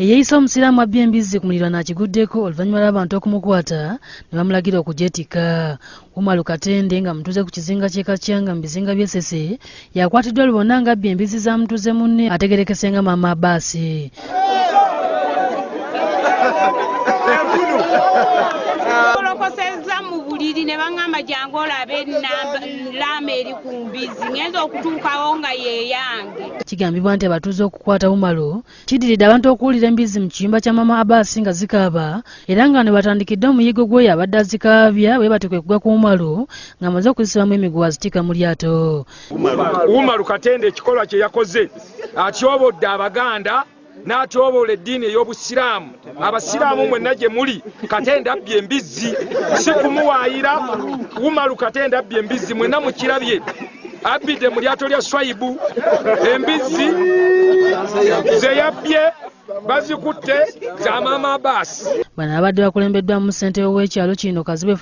Eyeeyisa Omusiraamu abbye embizzi ku muliraano akiguddeko oluvannyuma lw'abantu okumukwata ne bamulagira okugyetikka. Umaru Katende nga mutuuze ku kizinga ky'e Kacyanga mu bizinga by'e Ssese y'akwatiddwa lubona ng'abbye embizzi za mutuuze munne ategeerekese nga Maama Abaasi. Kolokosezza mu buliri ne baŋŋamba jangu olabe laama eri ku mbizzi, ŋŋenze okutuukawo nga yeeyange. Kigambibwa nti abatuuze okukwata Umaru kiddiridde abantu okuwulira embizzi mu kiyumba kya Maama Abaasi nga zikaaba era nga wano batandikidde omuyiggo gw'oyo abadde azikaabya bwe batyo kwe kugwa ku Umaru ng'amaze okuzisibamu emiguwa azitiika mu lyato. Umaru Katende ekikolwa kye yakoze atyobodde Abaganda n'atyoboola eddiini ey'Obusiraamu. Abasiraamu mwenna gye muli, Katende abbye embizzi, si kumuwaayira. Umaru Katende abbye embizzi, mwenna mukirabye. Abbidde mu lyato lya Swaibu embizzi ze yabbye bazikutte za Maama Abaasi. Bano abadde bakulembeddwamu ssentebe w'ekyalo kino Kazibwe